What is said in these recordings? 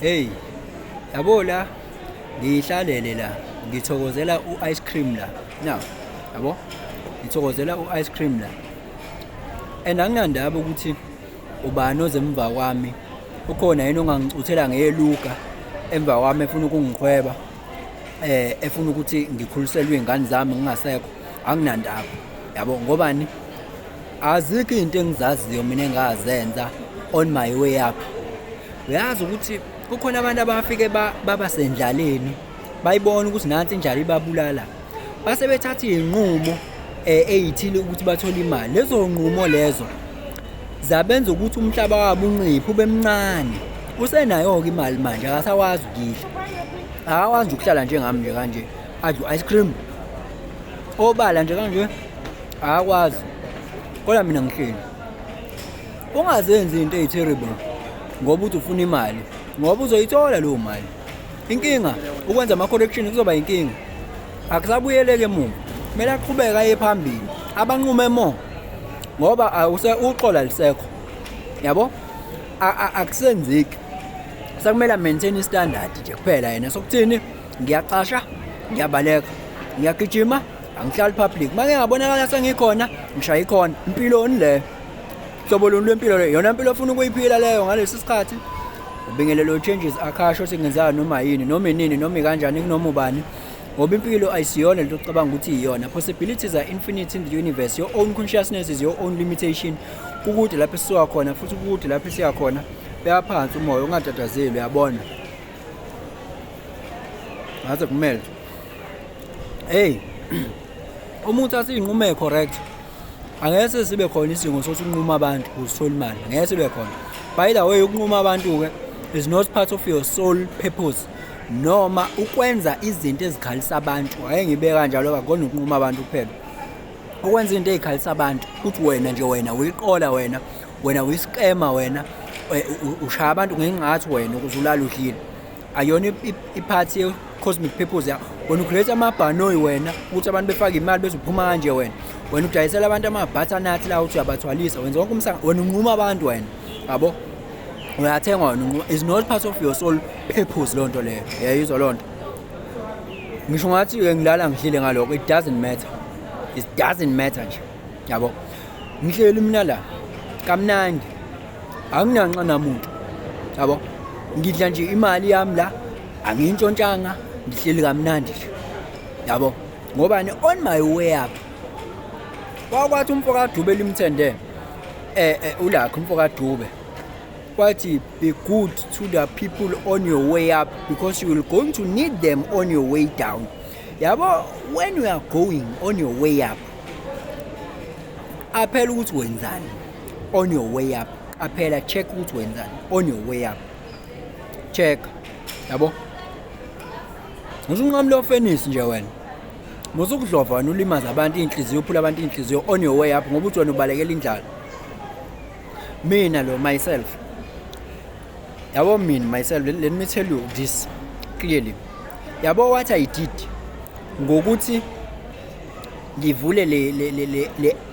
Hey, yabo la ngiyihlalele la, ngithokozela u-ice cream la. Now, yabo, ngithokozela u-ice cream la. And anginandaba ukuthi ubani oze emva kwami, ukhona yini ongangicuthela ngeluka emva kwami efuna ukungiqhweba, efuna ukuthi ngikhuliselwe iy'ngane zami ngingasekho, anginandaba. Yabo, ngobani? Azikho iy'nto engizaziyo mina engazenza on my way up. Uyazi ukuthi kukhona abantu abafike baba sendlaleni, bayibona ukuthi nansi indlala ibabulala, base bethatha iy'nqumo ey'thile ukuthi bathole imali. Lezo nqumo lezo zabenza ukuthi umhlaba wabo unciphe ube mncane. Usenayo-ke imali manje, akasakwazi ukuyidla, akakwazi nje ukuhlala njengami nje kanje, adle u-ice cream obala nje kanje, akakwazi. Kodwa mina ngihleli. Ungazenzi into eyi-terrible ngoba uthi ufuna imali, ngoba uzoyithola leyo mali. Inkinga ukwenza ama-correction kuzoba inkinga, akusabuyeleki emuva, kumele aqhubeke aye phambili, abanqume more ngoba uxolo alisekho, yabo, akusenzeki. Sekumele a-maintain i-standard nje kuphela yena sokuthini, ngiyacasha, ngiyabaleka, ngiyagijima, angihlali public. Uma ngingabonakala sengikhona, ngishaya ikhona. Impiloni leyo? Hlobo luni lwempilo leyo? Yona impilo ofuna ukuyiphila leyo ngalesi sikhathi? Ubingelelo changes akhasho ukuthi kungenzeka noma yini, noma inini, noma ikanjani, kunoma ubani, ngoba impilo ayisiyona lento ocabanga ukuthi iyona. Possibilities are infinite in the universe. Your own consciousness is your own limitation. Kukude lapho esisuka khona futhi kukude lapho esiya khona. Beka phansi umoya, ungatatazeli, uyabona, ngaze kumele. Hey, uma uthatha iy'nqumo ey'correct, angeke sibe khona isidingo sokuthi unqume abantu ukuze uthole imali, ngeke sibe khona. By the way, ukunquma abantu-ke is not part of your soul purpose, noma ukwenza izinto ezikhalisa abantu. Ake ngibe kanjalo, akukona ukunquma abantu kuphela, ukwenza into ey'khalisa abantu, ukuthi wena nje, wena uyiqola, wena uyi-scammer, wena ushaya abantu ngenqathi wena ukuze ulale udlile, ayona i-part ye-cosmic purpose yakho. Wena u-create amabhanoyi wena ukuthi abantu befake imali bese uphuma kanje. Wena udayisela abantu ama-butternut la, uthi uyabathwalisa, wenza wonke umsanga. Wena unquma abantu wena, yabo, uyathengwa wena, unquma, is not part of your soul purpose leyo nto leyo. Uyayizwa leyo nto? Ngisho ngathi-ke ngilala ngidlile ngalokho, it doesn't matter, it doesn't matter nje, yabo. Ngihleli mina la kamnandi, anginanxa namuntu, yabo, ngidla nje imali yami la, angiyintshontshanga, ngihleli kamnandi nje, yabo. Ngobani? On my way up, kwakwathi umfo kaDube limthende ulakhe umfo kaDube kwathi, "Be good to the people on your way up because you will going to need them on your way down." Yabo, when you are going on your way up, aphela ukuthi wenzani on your way up, aphela, check ukuthi wenzani on your way up, check, yabo. Usunqamula ofenisi nje wena, musukudlova wena, ulimaza abantu iy'nhliziyo, uphula abantu iy'nhliziyo on your way up ngoba uthi wena ubalekela indlala. Mina lo myself, yabo, mina myself, let me tell you this clearly, yabo, what I did ngokuthi ngivule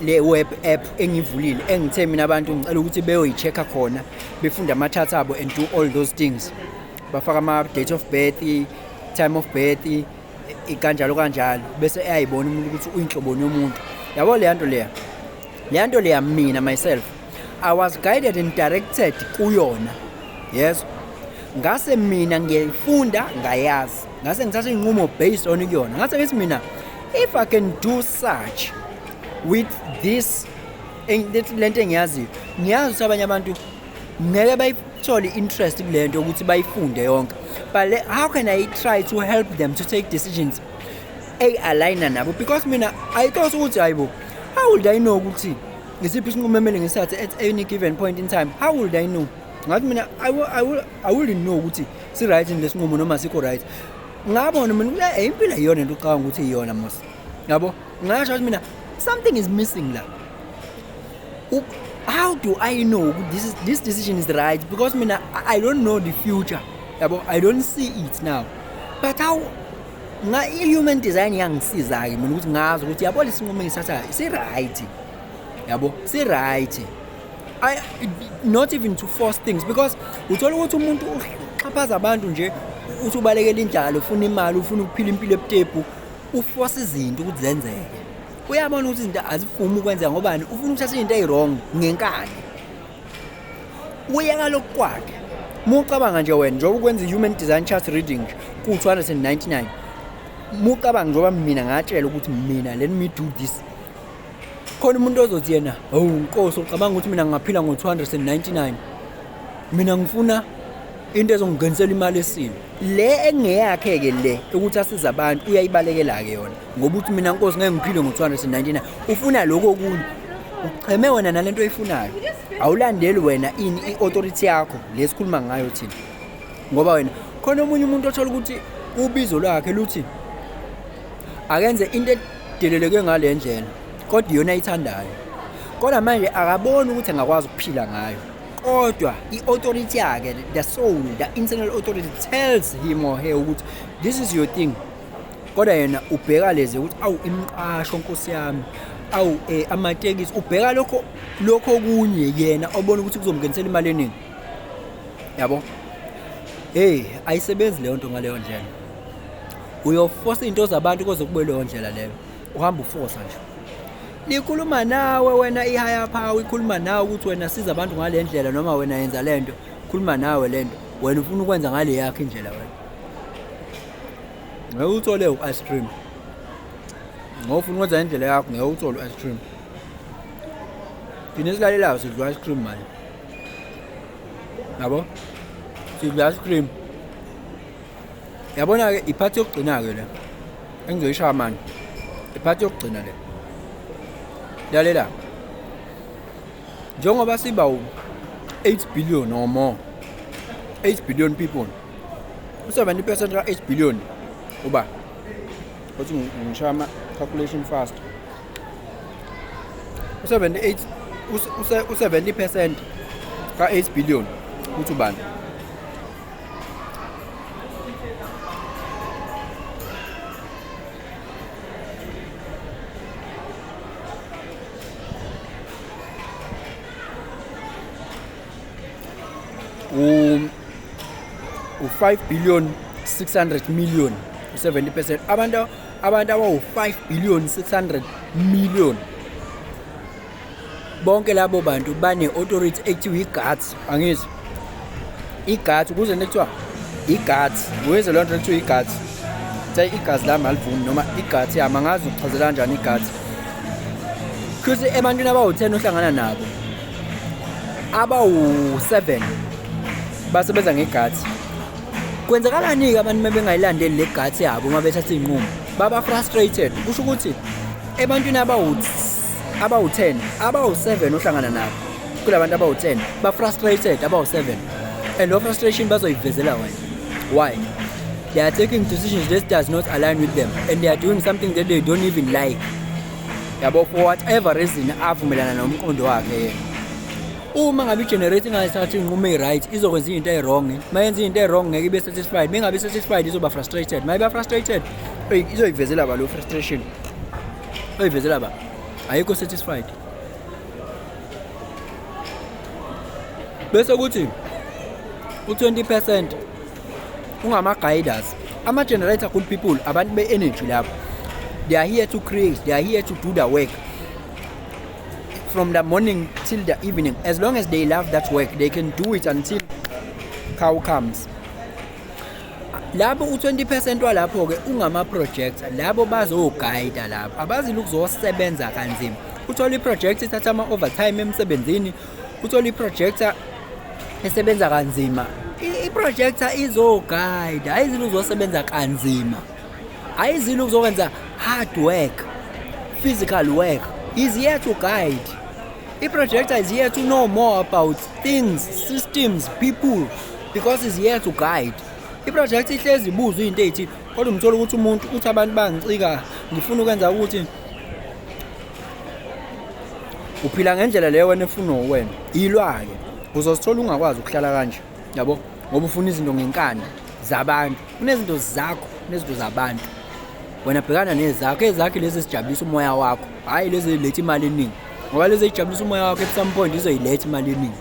le web app engivulile, engithe mina abantu ngicela ukuthi beyoyi-check-a khona, befunde ama-charts abo and do all those things, bafaka ama-date of birth, time of birth, kanjalo kanjalo, bese eyayibona umuntu ukuthi uyinhloboni yomuntu, yabo. Leya nto leya, leya nto leya, mina myself, I was guided and directed kuyona, yes. Ngase mina ngiyayifunda, ngayazi, ngase ngithatha iy'nqumo based on kuyona. Ngase ngithi mina, if I can do such with this lento engiyaziyo, ngiyazi ukuthi abanye abantu ngeke bayithole i-interest kule nto ukuthi bayifunde yonke, but how can I try to help them to take decisions eyi-aligna nabo? Because mina I thought ukuthi, hayibo, how would I know ukuthi ngisiphi isinqumo emele ngisithathe at any given point in time? How would I know? Ngathi mina I wouldn't know ukuthi si-right yini lesinqumo noma sikho right. Ngabona mina ukuthi impilo iyona into ucabanga ukuthi iyona mos, yabo. Ngasho ukuthi mina something is missing la. How do I know ukuthi this decision is right? Because mina I don't know the future, yabo, I don't see it now. But how nga i-human design yangisiza-ke mina ukuthi ngazi ukuthi, yabo, lesinqumo engisithathayo si-right, yabo, si-right. I not even to force things, because uthola ukuthi umuntu Uxhaphaza abantu nje, uthi ubalekela indlala, ufuna imali, ufuna ukuphila impilo ebutepu, uforce izinto ukuthi zenzeke. Uyabona ukuthi izinto azivumi ukwenzeka ngobani? Ufuna ukuthatha izinto eziwrong ngenkani. Uyeka lokhu kwakhe. Uma ucabanga nje wena njengoba ukwenza i-human design chart reading nje ku-299, uma ucabanga njengoba mina ngatshela ukuthi mina let me do this, khona umuntu ozothi yena, hawu Nkosi, ucabanga ukuthi mina ngingaphila ngo-299, mina ngifuna into ezongingenisela imali esile. Le engeyakhe-ke le ukuthi asize abantu uyayibalekela-ke yona, ngoba uthi mina Nkosi ngeke ngiphile ngo-299, ufuna lokho okunye. Ucheme wena nalento oyifunayo, awulandeli wena ini i-authority yakho le sikhuluma ngayo thina. Ngoba wena khona omunye umuntu othola ukuthi ubizo lwakhe luthi akenze into edeleleke ngale ndlela, kodwa iyona ayithandayo, kodwa manje akaboni ukuthi angakwazi ukuphila ngayo. Kodwa i-authority yakhe, the soul, the internal authority tells him or her ukuthi this is your thing, kodwa yena ubheka lezi ukuthi awu imiqasho nkosi yami, awu amatekisi, ubheka lokho lokho okunye yena obona ukuthi kuzomngenisela imali eningi, yabo. Hey, ayisebenzi leyo nto ngaleyo ndlela. Uyofosa izinto zabantu koze kube leyo ndlela leyo, uhamba ufosa nje. Likhuluma nawe wena i-higher power ikhuluma nawe ukuthi wena siza abantu ngale ndlela, noma wena yenza le nto, khuluma nawe le nto, wena ufuna ukwenza ngale yakho indlela wena. Ngeke uthole u-ice cream ngoba ufuna ukwenza indlela yakho, ngeke uthole u-ice cream. Thina esilalelayo sidla u-ice cream manje, yabo, sidla ice cream. Yabona-ke iphathi yokugcina-ke le engizoyishaya manje, iphathi yokugcina le. Lalela, njengoba siba u-8 billion or more, 8 billion people, u-70% ka-8 billion uba uthi ngishaya ama-calculation fast, u-78, u-70% ka-8 billion uthi ubani? U-5 billion 600 million, u-70%, abantu abawu-5 billion 600 million, bonke labo bantu bane-authority ekuthiwa i-guts. Angithi i-guts, ukuze nekuthiwa i-guts, ukuze leyo nto ekuthiwa i-guts, kuthiwa igazi lami alivumi noma i-guts yami, angazi ukuchazela kanjani i-guts. Kusho ebantwini abawu-10 ohlangana nabo, abawu-7 basebenza nge-guts. Kwenzakalani-ke abantu uma bengayilandeli le guts yabo uma bethatha iy'nqumo? Baba frustrated. Kusho ukuthi ebantwini abawu-10, abawu-7 ohlangana nabo, kulabantu abawu-10 ba-frustrated abawu-7, and lo frustration bazoyivezela wena. Why? They are taking decisions that does not align with them, and they are doing something that they don't even like, yabo, for whatever reason avumelana nomqondo wakhe yena. Uma ngabe i-generator ingayithathi iy'nqumo ey'right, izokwenza iy'nto ey'wrong. Uma yenza iy'nto ey'wrong ngeke ibe satisfied, uma ingabi satisfied izoba frustrated, uma iba frustrated izoyivezela ba lo frustration, oyivezela ba ayikho satisfied. Bese kuthi u-20% ungama-guiders, ama-generator, good people, abantu be-energy lapho. They are here to create, they are here to do the work from the morning till the evening. As long as they love that work, they can do it until cow comes. Labo u-20% walapho-ke ungama-projector, labo bazogayida, labo abazile ukuzosebenza kanzima. Uthole i-project ithatha ama-overtime emsebenzini, uthole i-projector esebenza kanzima. I-projector izogayida, ayizile ukuzosebenza kanzima, ayizile ukuzokwenza hard work, physical work. Is here to guide. I-projector is here to know more about things, systems, people, because is here to guide. I-projector ihlezi ibuzwa iy'nto ey'thile, kodwa umthola ukuthi umuntu uthi abantu bangicika, ngifuna ukwenza ukuthi uphila ngendlela leyo wena efuna wena. Ilwa-ke uzozithola ungakwazi ukuhlala kanje, yabo, ngoba ufuna izinto ngenkani zabantu. Kunezinto zakho, kunezinto zabantu. Wena bhekana nezakho, ezakho lezi ezijabulisa umoya wakho, hhayi lezi ey'letha imali eningi, ngoba lezi ey'jabulisa umoya wakho at some point izoyiletha imali eningi.